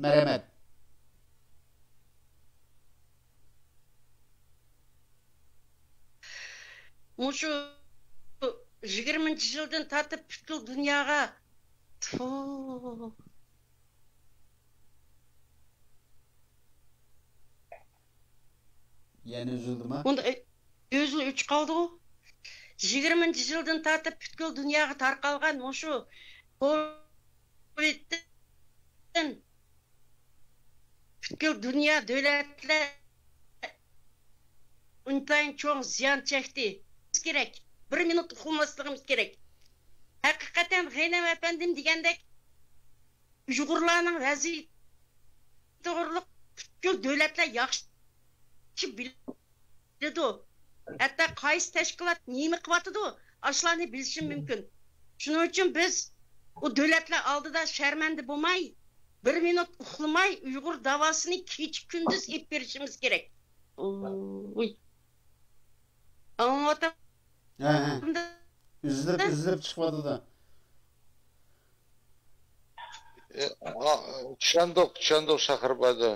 مەرھەمەت. مۇشۇ يىگىرمىنچى يىلدىن تارتىپ پۈتكۈل دۇنياغا، تفۇ. يەنە ئۈزۈلدىما؟ ئۇندا ئۆزى ئۆچۈپ قالدىغۇ. يىگىرمىنچى يىلدىن تارتىپ پۈتكۈل دۇنياغا تارقالغان مۇشۇ كوۋىدتىن پۈتكۈل دۇنيا دۆلەتلەر ئىنتايىن چوڭ زىيان چەكتى. كېرەك. بىر مىنۇت ئۇخلىماسلىقىمىز كېرەك. ھەقىقەتەن غېنىم ئەپەندىم دېگەندەك، ئۇيغۇرلارنىڭ ۋەزىيىتى توغرۇلۇق پۈتكۈل دۆلەتلەر ياخشى بىلىدۇ. ھەتتا قايسى تەشكىلات نېمە قىلىۋاتىدۇ، ئاشۇلارنى بىلىشى مۇمكىن. شۇنىڭ ئۈچۈن بىز ئۇ دۆلەتلەر ئالدىدا شەرمەندە بولماي، بىر مىنۇت ئۇخلىماي ئۇيغۇر داۋاسىنى كېچە-كۈندۈز ئېلىپ بېرىشىمىز كېرەك. ئوي. ئاڭلاۋاتام. ھە، ھە. ئۈزۈلۈپ، ئۈزۈلۈپ چىقىۋاتىدۇ. ئە، ئا، چۈشەندۇق، چۈشەندۇق، شاخىر بەدە.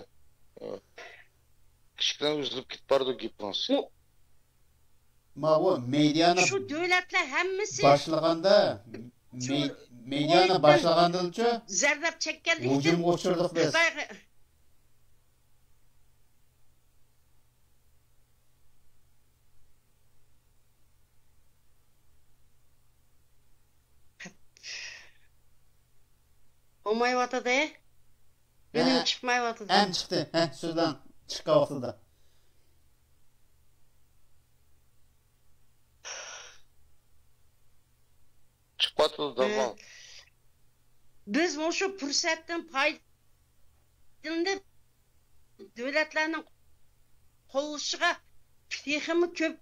ئە، كىچىككىنە ئۈزۈلۈپ كېتىپ بارىدۇ گېپىڭىز. ماۋۇ مېدىيانى شۇ دۆلەتلەر ھەممىسى باشلىغاندا، شۇ مې-، مېدىيانى باشلىغاندىنچۇ زەربە چەككەنلىكتىن ھۇجۇمغا ئۇچرىدۇق بىز. خىتايغا بولمايۋاتىدۇ. مېنىڭ ھە، چىقمايۋاتىدۇ. ئەم چىقتى. ھە، سۆزلەڭ. چىققان ۋاقتىدا. بىز مۇشۇ پۇرسەتتىن پايدىلىنىپ، دۆلەتلەرنىڭ قوللىشىغا تېخىمۇ كۆپ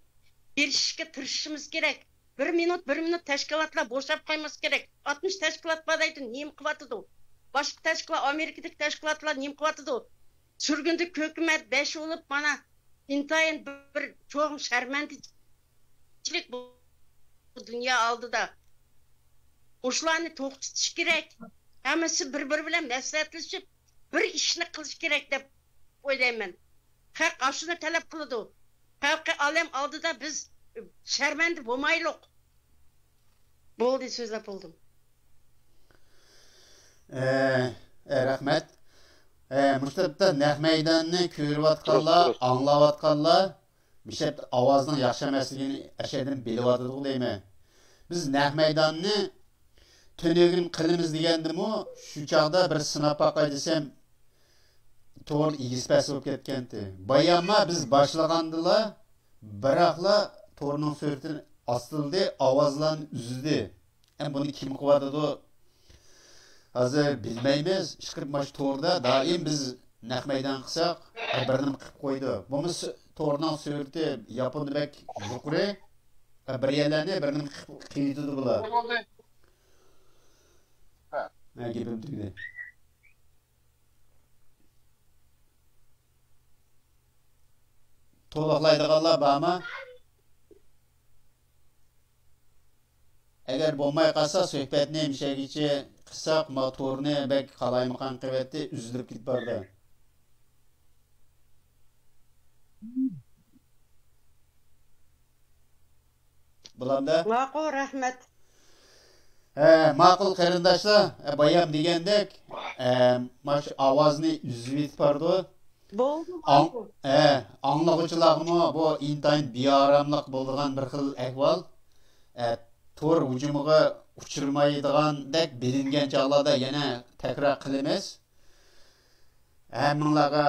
ئېرىشىشكە تىرىشىشىمىز كېرەك. بىر مىنۇت، بىر مىنۇت تەشكىلاتلار بوشاپ قالمىسا كېرەك. ئاتمىش تەشكىلات بار دەيدۇ، نېمە قىلىۋاتىدۇ؟ باشقا تەشكىلات، ئامېرىكىدىكى تەشكىلاتلار نېمە قىلىۋاتىدۇ؟ سۈرگۈندە ھۆكۈمەت بەش بولۇپ، مانا، ئىنتايىن بىر چوڭ شەرمەندىچىلىك بۇ دۇنيا ئالدىدا. مۇشۇلارنى توختىتىش كېرەك. ھەممىسى بىر-بىرى بىلەن مەسلىھەتلىشىپ، بىر ئىشنى قىلىش كېرەك دەپ ئويلايمەن. خەق ئاشۇنى تەلەپ قىلىدۇ. خەلقى ئالەم ئالدىدا بىز شەرمەندە بولمايلۇق. بولدى، سۆزلەپ بولدۇم. ئە، ئە، رەھمەت. ئە، مۇشۇ تەرەپتە نەق مەيداننى كۆرۈۋاتقانلار، ئاڭلاۋاتقانلار، مۇشۇ ئاۋازنىڭ ياخشى ئەمەسلىكىنى ئەشەدىن بىلىۋاتىدۇ دەيمەن. بىز نەق مەيداننى تۈنۈگۈن قىلىمىز دېگەندىمۇ، شۇ چاغدا بىر سىناپ باقاي دېسەم، تور ئېگىز پەس بولۇپ كەتكەنتى. بايامما بىز باشلىغاندىلا، بىراقلا تورنىڭ سۈرئىتى ئاستىلىدى، ئاۋازلارنى ئۈزدى. ئەمما بۇنى كىم قىلىۋاتىدۇ؟ ھازىر بىلمەيمىز. ئىشقىلىپ مانا شۇ توردا دائىم بىز نەق مەيدان قىلساق، بىر نېمە قىلىپ قويىدۇ. بولمىسا تورنىڭ سۈرئىتى ياپوندا بەك يۇقىرى. بىر يەرلەرنى بىر نېمە قىلىپ قىلىۋېتىدۇ بۇلار. ھە، گېپىم تۈگىدى. توۋلاقلايدىغانلار بارمۇ؟ ئەگەر بولماي قالسا، سۆھبەتنى مۇشەگىچە قىلساق، ما تورنى بەك قالايمىقان قىلىۋەتتى، ئۈزۈلۈپ كېتىپ بارىدۇ. بولامدا؟ ماقۇل، رەھمەت. ھە، ماقۇل قېرىنداشلار، ھە، بايام دېگەندەك، ھە، مانا شۇ ئاۋازنى ئۈزۈۋېتىپ بارىدۇ. بولدى، ماقۇل. ھە، ئاڭلىغۇچىلارغىمۇ بۇ ئىنتايىن بىئاراملىق بولىدىغان بىر خىل ئەھۋال. ھە، تور ھۇجۇمىغا ئۇچرىمايدىغاندەك بىلىنگەن چاغلاردا يەنە تەكرار قىلىمىز. ھەممىڭلارغا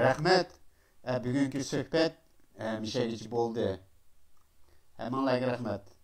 رەھمەت. ھە، بۈگۈنكى سۆھبەت، ھە، مۇشەگىچە بولدى. ھەممىڭلارغا رەھمەت.